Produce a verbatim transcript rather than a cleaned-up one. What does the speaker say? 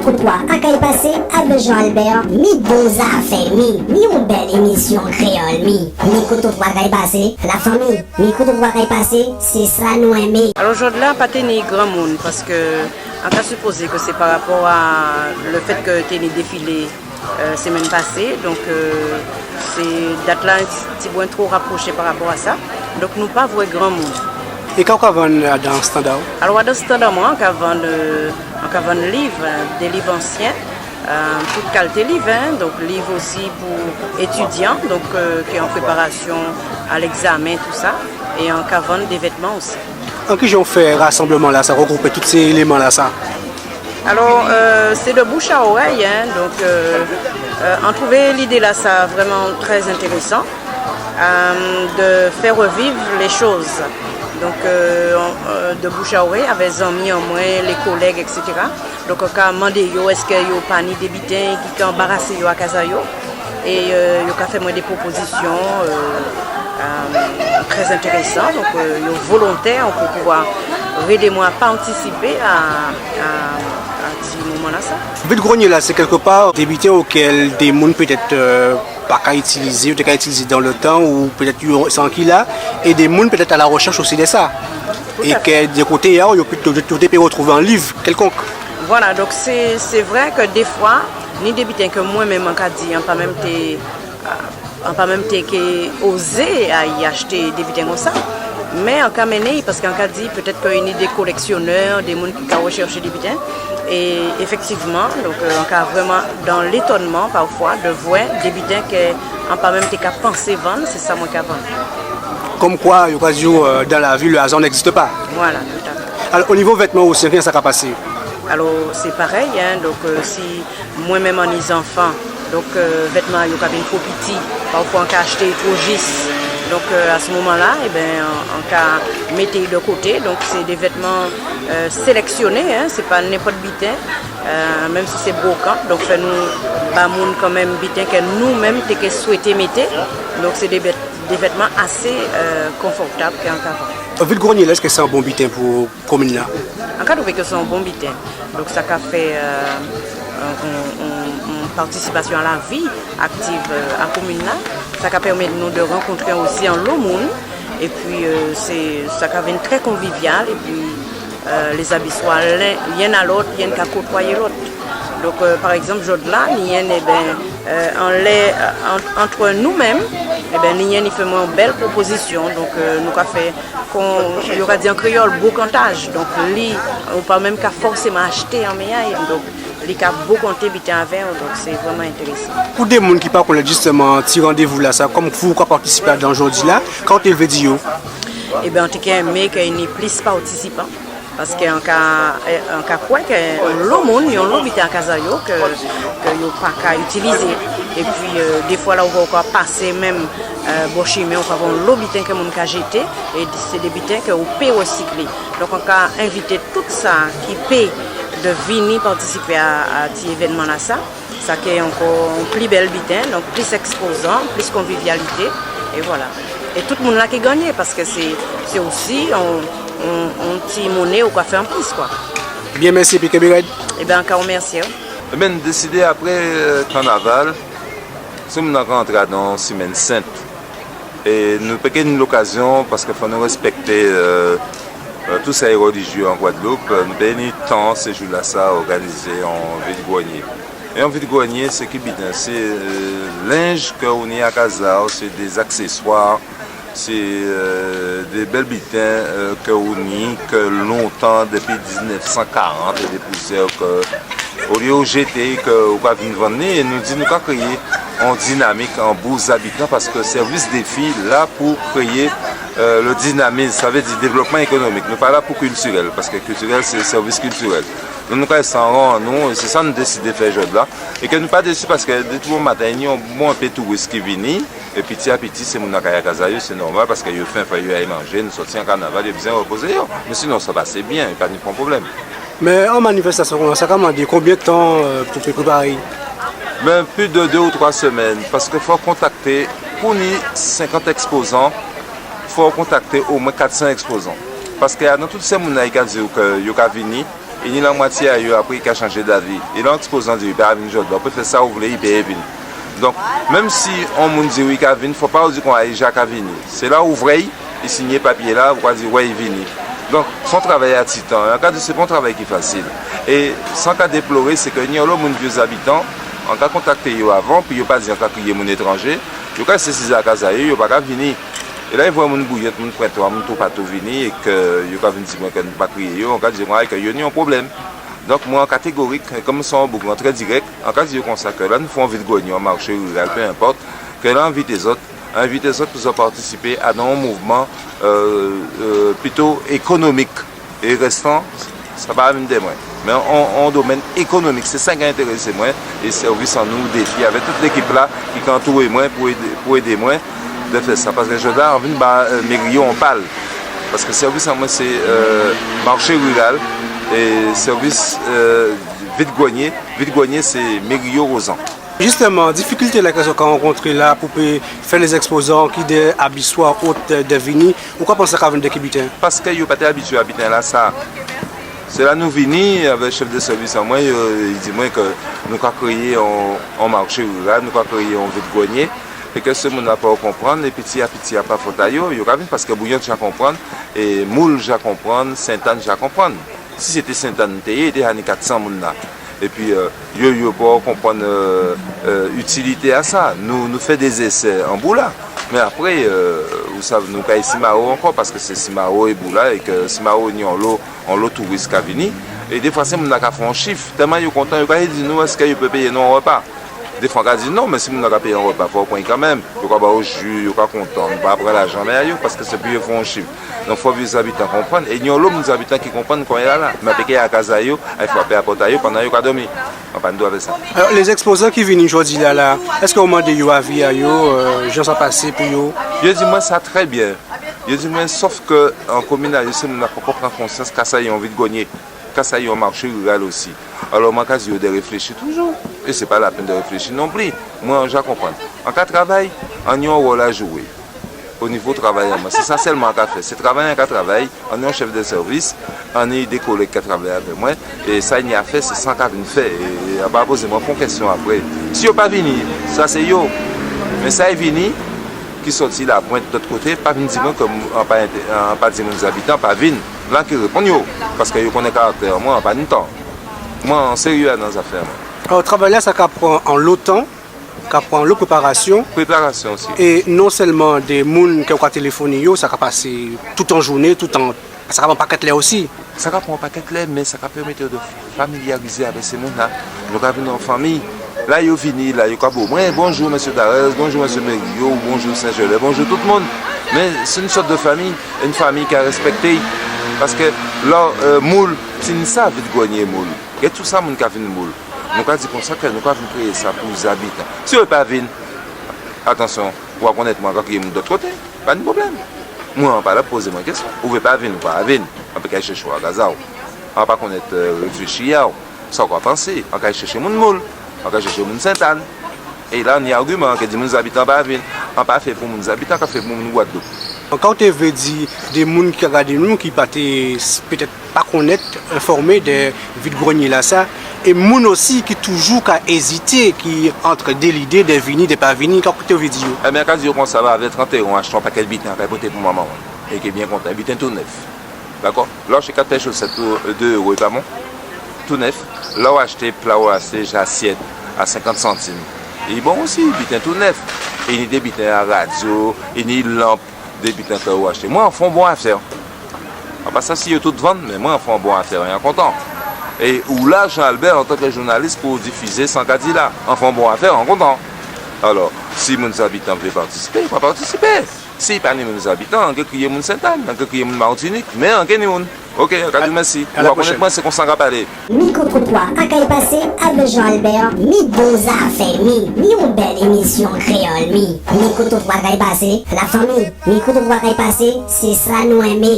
Mikrotrotwa a kay pasé avè Jean Albert, mi bon zafè, mi, mi on bèl émisyon kréyòl, mi. Mikrotrotwa a kay pasé, lafanmi, Mikrotrotwa a kay pasé, sé sa nou enmé. Alò, jòdla pa té ni granmoun, paskè an ka sipozé kè sé pa rapò a lèfèt kè té ni défilé, euh, simenn pasé, donk, euh, sé dat-la tibwen two rapwoché pa rapò a sa. Donk nou pa vwè granmoun. É ka ou ka vann adan stand a'w ? Alò, adan stand an mwen, an ka vann, euh, an ka vann liv, euh, dé liv ansyen, euh, tout kalité liv, en, donk liv osi pou étidyan, donk, euh, ki an préparasyon a lègzamen, tousa, é an ka vann dé vètman osi. An ki jan ou fè rasanbleman-lasa, règroupé tout sé éléman-lasa ? Alò, euh, sé dè bouch a orèy, en, donk, euh, euh, an touvé lidé-lasa vrèman trè entérésan, euh, dè fè rèviv lé choz. Donk, euh, an, euh, dè bouch a orèy, avè zanmi an mwen, lé kolèg, et cetera. Donk, an ka mandé yo, èskè yo pa ni dé biten ki ka anbarasé yo a kaz a yo. É, euh, yo ka fè mwen dé pwopozisyon, euh, euh, trè entérésan. Donk, euh, yo volontè pou pouvwa édé mwen a patisipé a, a, a ti moman-lasa. Vide-grenier-la, sé kèlkepa dé biten okel dé moun pétèt, euh, pa ka itilizé, yo té ka itilizé dan lè tan, ou pétèt yo, sé an ki la, é dé moun pétèt a la rechèch osi dè sa. É kè dè koté a'w, yo pé, yo, yo té pé rètrouvé an liv kèlkonk. Vwala, donk sé, sé vré kè défwa, ni dé biten kè mwen menm an ka di, an pa menm té, an pa menm té ké ozé ay achté dé biten konsa. Mé an ka mennen, paskè an ka di, pétèt kè ni dé kolèksyonè, dé moun ki ka rechèché dé biten. É éfektivman, donk, euh, an ka vrèman dan létonnman pafwa dè vwè dé biten kè an pa menm té ka pansé vann, sé sa mwen ka vann. Comme quoi, yo ka di'w, euh, dans la vie, le hasard n'existe pas. Vwala, toutafè. Alò, o nivo vètman osi, kijan sa ka pasé ? Alò, sé parèy, en, donk, euh, si mwen menm an ni zanfan, donk, euh, vètman yo ka vin two piti, pafwa an ka achté'y two jis. Donk, euh, a sé moman-la, ében, an, an ka mété'y dè koté. Donk, sé dé vètman, euh, sélèksyoné, en, sé pa nenpòt biten, euh, menm si sé brokant. Donk, fò nou ba moun kanmenm biten kè nou menm té ké swété mété. Donk, sé dé vèt-, dé vètman asé, euh, konfòtab kè an ka vann. Vide-grenier-la, èskè sé an bon biten pou komin-la ? An ka touvé kè sé an bon biten. Donk sa ka fè, euh, on, on, on, on patisipasyon a lavi aktiv, euh, a komin-la. Sa ka pèmèt nou dè rankontré osi anlo moun. Épi, euh, sé, sa ka vin trè konvivyal. Épi, euh, lé Abiswa, len, yonn a lòt, yonn ka kotwayé lòt. Donk, euh, pa ègzanp, jòdla, ni yonn, ében, euh, anlè, euh, an, ant nou menm, ében, ni yonn i fè mwen on bèl pwopozisyon. Donk, euh, nou ka fè kon yo ka di an kréyòl, bokantaj. Donk, li, ou pa menm ka fòséman achté an men a'y. Donk, li ka bokanté biten avè'w. Donk, sé vrèman entérésan. Pou dé moun ki pa konnèt jistèman ti randévou-lasa, kòm ou ka patisipé adan jòdi-la, ka ou té vlé di yo ? Ében, an té ké enmé kè ni plis patisipan. Paskè an ka, eh, an ka kwè kè onlo moun, ni onlo biten a kaz a yo kè, kè yo pa ka itilizé. Épi, euh, défwa la ou vwè ou ka pasé menm, euh, bò chimen, ou ka vwè onlo biten kè moun ka jété, é sé dé biten kè ou pé résiklé. Donk, an ka envité tout sa ki pé dè vini patisipé a, a ti évènman-lasa. Sa ké ankò on pli bèl biten, donk plis èkspozan, plis konvivyalité, é vwala. É tout moun-la ké gannyé, paskè sé, sé osi on, on, on ti moné ou ka fè an plis, kwa. Byen, mèsi, épi kenbé rèd. Ében, an ka rèmèsyé'w. Ében, nou désidé apré, euh, kannaval, sé moun-la ka antré adan simenn sent. É nou pé ké ni lokazyon, paskè fò nou rèspèkté, euh, euh, tout sa ki rèlijyé an Gwadloup, euh, nou pé ké ni tan sé jou-lasa òganizé on vide-grenier. É on vide-grenier, sé ki biten ? Sé, euh, lenj kè ou ni a kaz a'w, sé dé aksèswa, sé, euh, dé bèl biten, euh, kè ou ni, kè lontan, dépi diznèf san karant, é dé pousyè kè Olyé ou jété, kè ou ka vin vann li, é nou di nou ka kréyé on dinamik, on bouj abitan, paskè sèvis Défi la pou kréyé, euh, le dynamisme, sa vlé di dévlopman ékonomik. Nou pa la pou kiltirèl, paskè kiltirèl, sé sèvis kiltirèl. Donk nou ka san ran an nou, é sé sa nou désidé fè jòdla. É kè nou pa dési, paskè dépi bonmaten, ni on bon pé touris ki vini. É piti a piti, sé moun-la ka ay a kaz a yo, sé nòmal, paskè yo fen, fò yo ay manjé, nou sòti an kannaval, yo bizwen rèpozé yo. Mé sinon, sa pasé byen, pa ni pon pwoblèm. Mé on manifèstasyon kon sa, sa ka mandé konbyen tan, euh, pou préparé ? Ben, plis dè dé ou twa simenn, paskè fò kontakté, pou ni senkant èkspozan, fò kontakté omwen kat san èkspozan. Paskè adan tout sé moun-la ki ka di'w kè yo ka vini, I ni lanmwatyé a yo, apré, i ka chanjé davi. É lè on ti koz, an di'w i pa ka vin jòdla. Ou pé fè sa ou vlé, i pé vin. Donk, menm si on moun di'w i ka vin, fò pa ou di kon i ja ka vini. Sé lè ou vwè'y, i sinyé papyé-la, ou ka di, wè, i vini. Donk, sé on travay a titan. An ka di, sé pa on travay ki fasil. É sa an ka déploré, sé ke ni onlo moun Vyé Zabitan, an ka kontakté yo avan, pou yo pa di an ka kriyé moun étranjé, yo ka rété sizé a kaz a yo, yo pa ka vini. É lè i vwè moun Bouyant, moun Pwentnwa, moun toupatou vini, é ke yo ka vin di mwen ke nou pa kriyé yo, an ka di mwen ke yo ni on pwoblèm. Donk, mwen, an katégorik, kon sé on boug mwen trè dirèk, an ka di yo konsa ke lè nou fè on vide-grenier, on marché rural, peu importe, ke lè an envité zòt, an envité zòt pou zòt patisipé adan on mouvman, euh, euh, plito ékonomik. É rèstan, sa pa vin dè mwen. Mé on, on domèn ékonomik, sé sa ki ka entérésé mwen, é sèvis an nou défi avèk tout lékip-la ki ka antouré mwen pou édé, pou édé mwen dè fè sa. Paskè jòdla, an vin ba, euh, méri-a on pal. Paskè sèvis an mwen, sé, euh, marché rural é sèvis, euh, vide-grenier. Vide-grenier, sé méri-a Rozan. Jistèman, difikilté-la ke zòt ka rankontré la pou pé fè lé zèkspozan ki dè Abiswa, ot, dè vini, ou ka pansé sa ka vin dè ki biten ? Paskè yo pa té abityé a biten-lasa. Sé la nou vini avèk chèf dè sèvis an mwen, yo, i di mwen ke nou ka kréyé on, on marché riral, nou ka kréyé on vide-grenier, é ke sé moun-la pa konprann, é piti a piti, a pa fòt a yo, yo ka vin paskè Bouyant ja konprann, é Moul ja konprann, Sentàn ja konprann. Si sé té Sentàn té yé, té ja ni kat san moun la. Épi, euh, yo, yo pa konprann, euh, euh, itilité a sa. Nou, nou fè dé zésè an Boula. Mé apré, euh, ou sav, nou kay Simaro ankò, paskè sé Simaro é Boula, é ke Simaro ni onlo, onlo touris ka vini. É défwa, sé moun-la ka fè on chif. Tèlman yo kontan, yo ka di nou èskè yo pé péyé nou on rèpa. Défwa, an ka di non, mé si moun-la ka péyé on rèpa, fò ou pran'y kanmenm. Yo ka ba'w ji, yo ka kontan, nou pa pran lajan men a yo, paskè sé pou yo fè on chif. Donk, fò Vyé Zabitan konprann. É ni onlo moun Zabitan ki konprann konyéla la. Mé an pé kay a kaz a yo, ay frapé a pòt a yo pandan yo ka dòmi. An pa ni dwa fè sa. Alò, lé zèkspozan ki vini jòdi-la la, èskè ou mandé yo avi a yo, euh, jan sa pasé pou yo ? Yo di mwen sa trè byen. Yo di mwen, sòf ke an komin a yo, sé moun-la poko pran konsyans ka sa yé on vide-grenier. Ka sa yé on marché riral osi. Alò, mwen ka di yo dè réfléchi toujou. É sé pa lapenn dè réfléchi non pli. Mwen, an ja konprann. An ka travay, an ni on wòl a jwé. O nivo travay an mwen, sé sa sèlman an ka fè. Sé travay an ka travay, an ni on chèf dè sèvis, an ni dé kolèg ka travay avè mwen. É sa i ni a fè, sé sa an ka vin fè. É, é an pa pozé mwen pon kèsyon apré. Si yo pa vini, sa sé yo. Mé sa i vini, ki sòti Lapwent, dòt koté, pa vin di mwen ke an pa enté-, an pa di moun Zabitan pa vin. La ki réponn yo, paskè yo konnet karaktè an mwen, an pa ni tan. Mwen, an sèryé adan zafè an mwen. Alò, travay-la, sa ka pran onlo tan, ka pran onlo préparasyon. Préparasyon osi. É non sèlman dé moun ke ou ka téléfoné yo, sa ka pasé tout an jouné, tout an, sa ka pran on pakèt lè osi. Sa ka pran on pakèt lè, mé sa ka pèmet yo dè familyarizé avè sé moun-la. Nou ka vin an fanmi. La yo vini, la yo ka ba'w, mwen, bonjou, mésyé Darès, bonjou, mésyé Mério, bonjou, Sen Jòlè, bonjou tout moun. Mé sé on sòt dè fanmi, on fanmi ki ka rèspèkté. Paskè lè, euh, Moul, si nou sa vide-grenier Moul, gen tout sa moun ka vin Moul. Nou ka di konsa ke nou ka vin kréyé sa pou Zabitan. Si yo pa vin, atansyon, ou ka konnet mwen, an ka kréyé moun dòt koté. Pa ni pwoblèm. Mwen, an pa la pou pozé mwen kèsyon. Ou vlé pa vin, ou pa vin. An pé kay chèché'w a kaz a'w. An pa konnet, euh, réfléchi a'w. Sa ou ka pansé. An kay chèché moun Moul. An kay chèché moun Sentàn. É la, ni agiman, an ka di moun Zabitan pa vin. An pa fè pou moun Zabitan, an ka fè pou moun Gwadloup. Ka ou té vlé di dé moun ki ka gadé nou, ki pa té s-, pétèt pa konnet, enfòmé dè vide-grenier-lasa, é moun osi ki toujou ka ézité, ki ant dé lidé dè vini, dè pa vini, ka ou té vlé di yo ? Ében, an ka di yo konsa, la, avè trant éwo, an achté on pakèt biten, an kay pòté pou manman'w. É ki byen kontan, biten tou nef. Dakò ? Lè ou achté kat pè chosèt pou, euh, dé éwo, é pa bon ? Tou nef. Lè ou achté pla, ou achté asyèt a senkant santim. É bon osi, biten tou nef. É ni dé biten a radyo, é ni lanp, dé biten ke ou achté. Mwen, an fè on bon afè. An pa sav si yo tout vann, mé mwen, an fè on bon afè, é an kontan. É ou la, Jean Albert, antanke jounalis, pou difizé sa an ka di la. An fè on bon afè, an kontan. Alò, si moun Zabitan vlé patisipé, yo ka patisipé. Si pa ni moun Zabitan, an ké kriyé moun Sentàn, an ké kriyé moun Matinik, mé an ké ni moun. Oké, an ka di'w mèsi. Ou ka konnet mwen, sé konsa an ka palé. Mikrotrotwa a kay pasé avè Jean Albert, mi bon zafè, mi, mi on bèl émisyon kréyòl, mi. Mikrotrotwa a kay pasé, lafanmi, Mikrotrotwa a kay pasé, sé sa nou enmé.